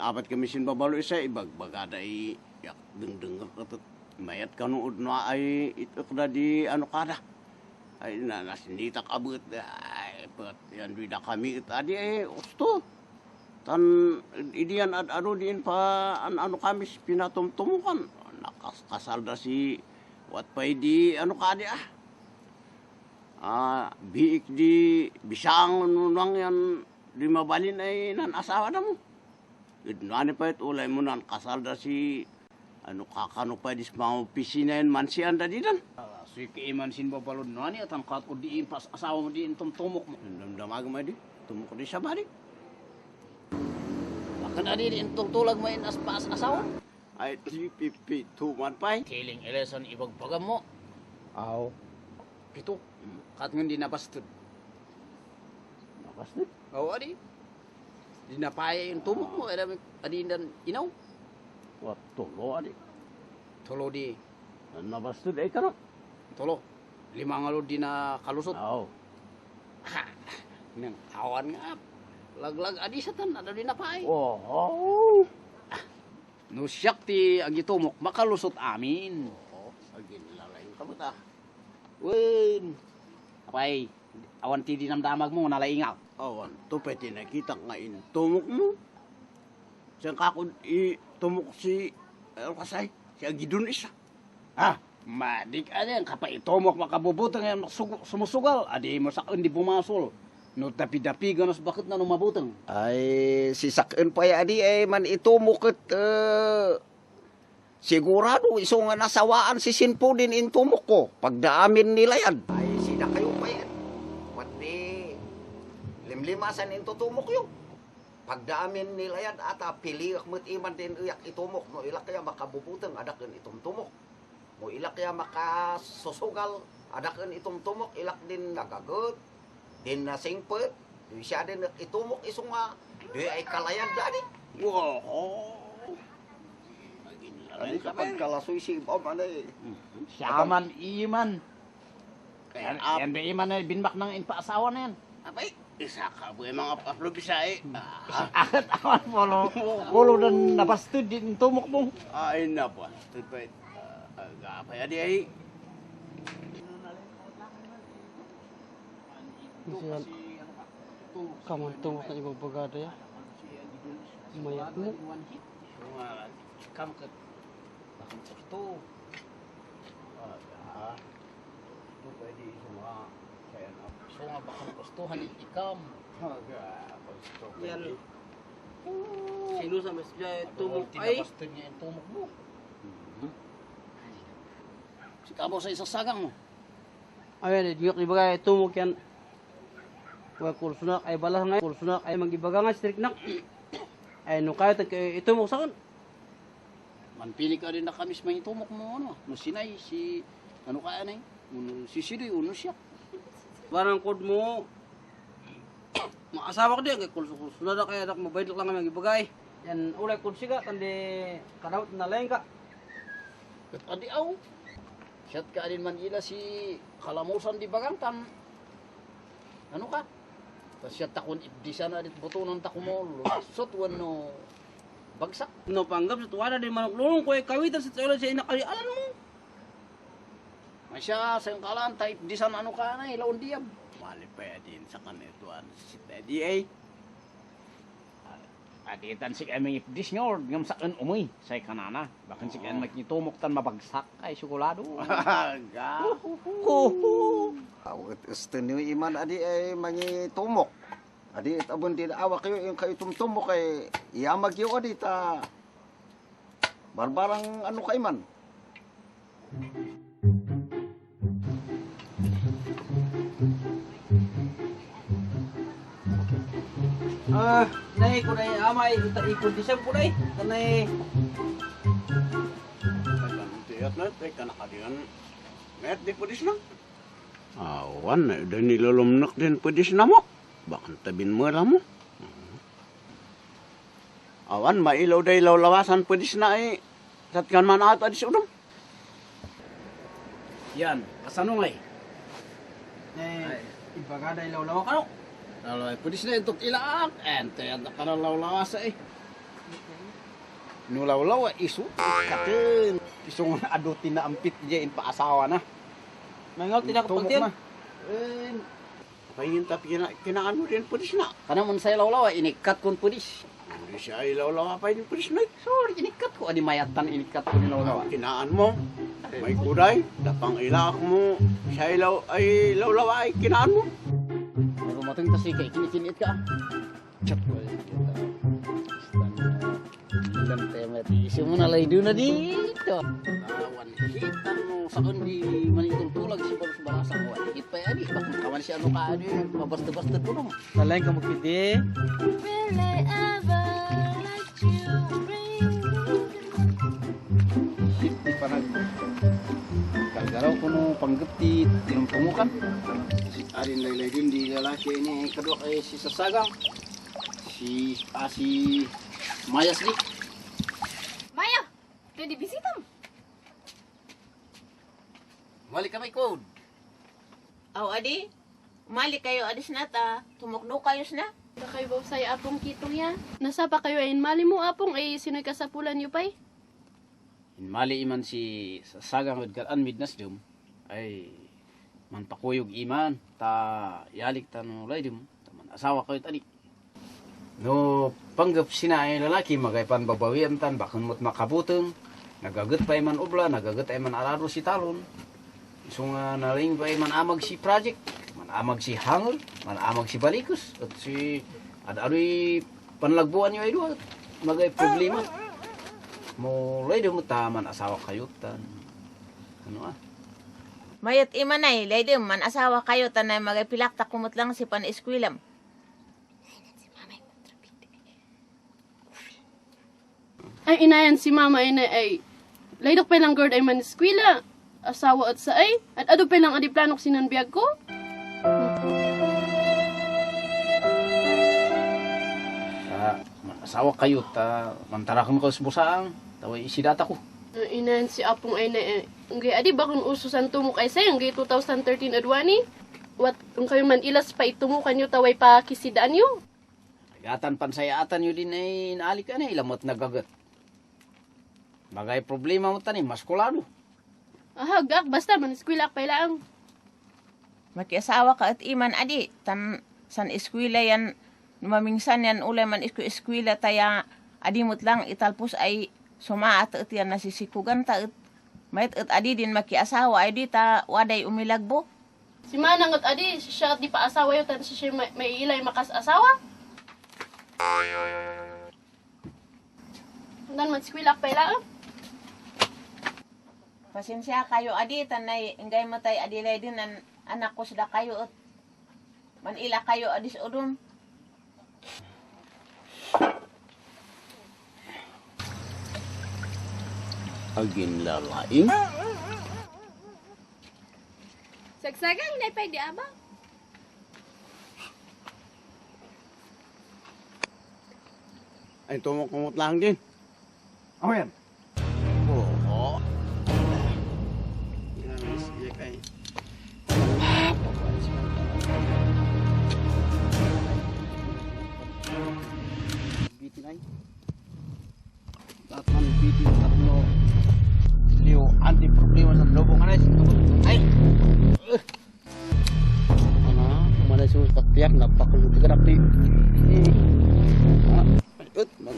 Apat kami sinbabalo isa ibagbagada ay yak dengdeng katot mayat kanuod na ay ito kada di ano kada ay nasinita kabut ay pat yan bida kami tadi ay usto tan idian ano diin pa ano kami pinatumtumukan nakasalda si wat pay di ano kadi biik di bisang nunang yan di mabalin ay nan asawa na mo. Ano pa ito, ulay mo nan kasalda si, ano kakano pa dis mga opisina yan, mansiyan da di dan. Si kaiman sin babalod na ni at ang katod diin pas asawa mo diin tumtumok mo. Damdamag mo di, tumok di siya ba di? Baka na diin tungtulag mo in as pas asawa. Ay, 352 man pa eh. Kiling eleson ibagbagam mo. Aw. Pito, kat nga di nabastod. Nabastod? Oo, adi. Di napaya yung tumok mo, adi dan inaw. What, tulo adi? Tolo di. Nabastod ay karot. Tolo. 5 nga di na kalusot. Aw. Ha! Nang awan nga. Laglag adi sa tan, ada di napay. Oh. No siyak ti ang itumok, makalusot amin. Oo, agin lalayin ka ba ta? Wen. Apay, awan ti dinamdamag mo, nalaingaw. Awan, to pwede nakita nga in tumok mo. Siyang kakod tumok si, ano kasay, si Agidon isa. Madik yan, kapag itomok makabubutang yan, sumusugal, adi mo sa hindi bumasol. No dapi-dapi ganos bakit na numabutang? Ay, si Sakun pa adi ay man itumok at sigurado iso nga nasawaan si Sinpo din intumok ko. Pagdaamin nila yan. Ay, sina kayo pa yan. Pati limlimasan intutumok yun. Pagdaamin nila yan ata pili akmat iman din iyak itumok. No ilak kaya makabubutang adakan itumtumok. Mo ilak kaya makasusugal adakan itumtumok. Ilak din nagagot. Din na singpet. Siya din itumok isong nga. Di ay kalayan dadi. Wow. Ay, kapag kalasoy si Bob, ano eh. Siyaman, iman. Yan ba iman na binbak ng inpaasawa na yan? Abay, isa ka po yung mga paplubisa eh. Akit awan polo na nabastod din tumok mo. Ay na po. Agapay adi ay. Siyan, kaman tumok na ibang bagada ya. Mayat mo. Kamkat. Bakit ito? Ito pwede semua. Kaya na. So nga bakang gustuhan ikam. Yan. Sino sa mesja tumok ay? Tinabastod niya yung tumok mo. Si Kabo sa isasagang mo. Ayan, diyok di bagay tumok yan. Wa kursunak ay balas nga, kursunak ay magibaga nga strict nak. Ay no kayo itumok sa kan. Manpili ka rin na kamis may tumok mo ano. No sinay si ano kaya na si Sidoy uno siya. Barang kod mo. Maasawa ko din kay kursunak na kaya dak mabayad lang nga magibagay. Yan ulay kod siga tandi kadawt na lain ka. Kat adi aw. Siyat ka rin man ila si Kalamusan di Bagantan. Ano ka? Tas siya takon ibdisa na dit butunan takumo. Lusot wano bagsak. No panggap sa tuwada di manok lulong ko ay kawitan sa tsula siya inakalialan mo. May siya sa yung kalaan tayo ibdisa na ano ka na ilaon diyab. Mali pa din sa kanituan. Si Teddy ay. Aditan si kami ibdis nyo ngam sa kan umoy say kanana. Bakan si kan magnitumok tan mabagsak ay sukulado. Aga. Awit gusto niyo iman adi ay mangi tumok. Adi itabon din awa kayo yung kayo tumtum mo kay iyamag yung adi ta barbarang ano kay man. Nay ko nay amay uta ikon disem ko nay. Kanay Tiyat na, teka nakadiyan. Met, di pwedis na. Awan, doon nilolomnak din pwedis na mo. Bakit tabin mo lang mo? Awan, mailaw day lawasan pwedis na eh. Satkan man ata di sudom. Yan, kasanungay. nay ibagada ilaw-law ka no. Lalaway, pwede sila yung ilaak. Ente, yan ka na lawlawasa eh. Nulawlaw, isu. Katin. Isu nga adutin na ampit diya in paasawa na. Mangal tidak Tumok pagtiyan. na. Pahin tapi kinaan mo din pwedis na. Kana man sa lawlaw, inikat kon pwedis. Hindi siya ilaw-law pa din pwedis na. Sorry, inikat ko. Adi mayatan, inikat ko ni lawlaw. Kinaan mo. May kuday, dapang ilak mo. Siya ay ilaw-law ay kinaan mo. Pero matang tasi kay kinikinit ka. Chat ko. Ilan temet. Isi mo na lay doon na dito. Awan hitan mo. Sakon di manitultulag si Baros Barasa ko. Hit pa yan. Bakit kawan si ano ka ano yun. Mabasta-basta po nung. Talain ka magkidi. Will I ever let you bring Di pa nag... Kalgaraw ko no panggapti. Tinumtumukan. Si Arin Laylay din. Di lalaki ini. Kadua kay si Sasagang. Si Mayas di. Maya, kayo di bisitam. Balik kami code. Aw, adi. Umali kayo, adis na ta. Tumukdo kayo na. Kayo ba say apong kitong ya? Nasa pa kayo ay mali mo apong ay sinoy kasapulan yu pay? Mali iman si Sasagang with anmid nas dum ay man pakuyog iman ta yalik ta no laydum taman asawa kayo tani. No panggap sina ay lalaki magay pan babawian tan bakon mot makabuteng nagaget pa man ubla nagaget ay man araro si talon. So nga naling pa man amag si project man amag si hangol man amag si balikus at si adaroy panlagbuan yu ay duwa magay problema. Mulai dum taman asawa kayutan. Ano ah? Mayat imanay, laydem, man asawa kayo, tanay magay-pilak ta kumot lang si pan-eskwilam. Ay inayan si mama ay laydok pa lang gird ay maniskwila. Asawa at sa ay. At ado pa lang adi planok sinanbiyag ko. Man asawa kayuta mantara ko busang taway isidata ko. Inayan si apong ay na ngay adi bakon ususan tumok ay say ngay 2013 adwani. Wat kung kayo man ilas pa itumukan yu taway pa kisidaan yu. Gatan pansayatan yu din ay naalik ka na ilamot nagagat. Bagay problema mo tani maskulado. Aha, gak basta maniskwila pa lang. Makiasawa ka at iman, adi. San eskwila yan, mamingsan yan ulay man eskwila taya, adi mo't lang italpos ay sumaat at yan nasisikugan ta at mayat at adi din makiasawa ay di ta waday umilagbo. Si Manang at adi siya di pa asawa yu tan siya may ilay makas asawa. Dan maniskwila pa lang. Pasensya kayo adi, tanay ingay matay adi lay din an anak ko sila kayo at manila kayo adis udon. Agin lalaing. Sagsagang inay pay di aba. Ay tumok-tumot lang din. Ano yan? Oo. Iya kay. Bitin ay. Tatman bitin tatlo. Liyo anti problema sa lobo ka na. Ay! Ana, mana su kapiak napakulog ka rapi. Ut man.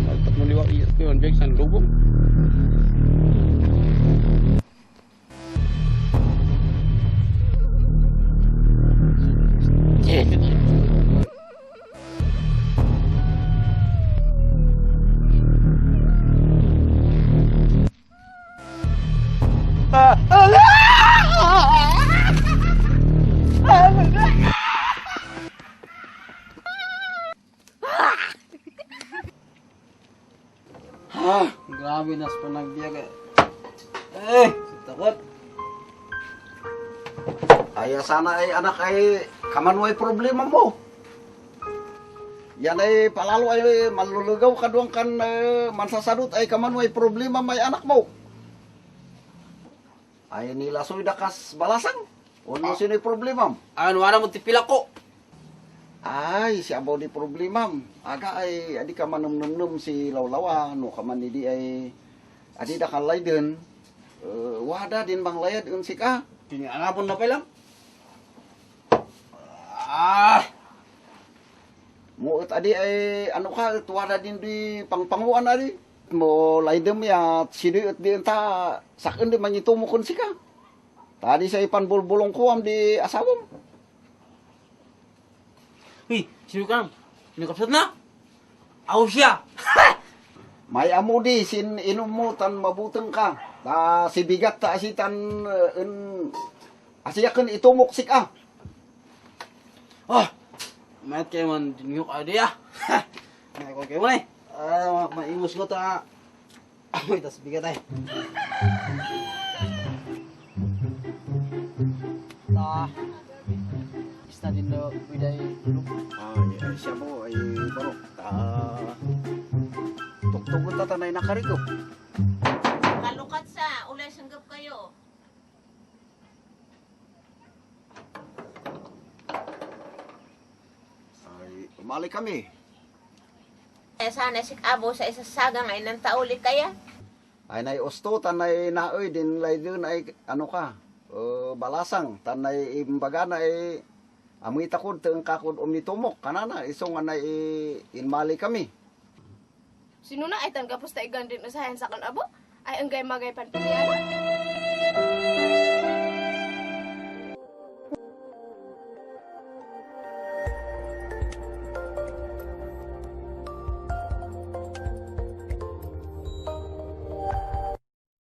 Malpat mo liwa iya ko yon san lubong. Grabe nas pa nagbiyak eh. Takot. Ay, sana ay anak ay kamanway problema mo. Yan ay palalo ay malulugaw kaduang kan mansasadot ay kamanway problema may anak mo. Ay nilasoy da kas balasang. Uno sino'y problema. Ano wala mo tipila ko. Ay, si abaw di problema. Aga ay adi ka manumnumnum si lawlawa. No ka man di ay adi da kalay din. Wada din bang layad un si ka. Pinangapon na pa lang. Muot adi ay ano ka tuwada din di pangpanguan adi. Mo laydem ya sidi at di enta sakon di manyitumukon si ka. Tadi sa ipan bulbulong ko am di asawom. Uy, sino ka? Sinukapsat na? Ako siya. May amo di sin inom mo tan mabuteng ka. Ta si bigat ta asitan asiyaken itumok si ka. Mayat kayo man diniyok adi ah. May ko kayo man eh. Maimos ko ta. Amoy, tas bigat ay. Ta. Bista din do widay dulu. Ay siya mo ay baro. Tuktugon ta tanay nakarigo. Kalukat sa, ulay sanggap kayo. Ay umali kami. Sana si Abo sa isasagang ay nang tauli kaya. Ay nay usto tanay naoy din lay dun ay ano ka. Balasang tanay imbaga na ay amoy takod teung kakod umnitumok kanana isong anay inmali kami. Sino na ay tan kapos ta igandin usahan sa kan abo? Ay anggay magay panpilian.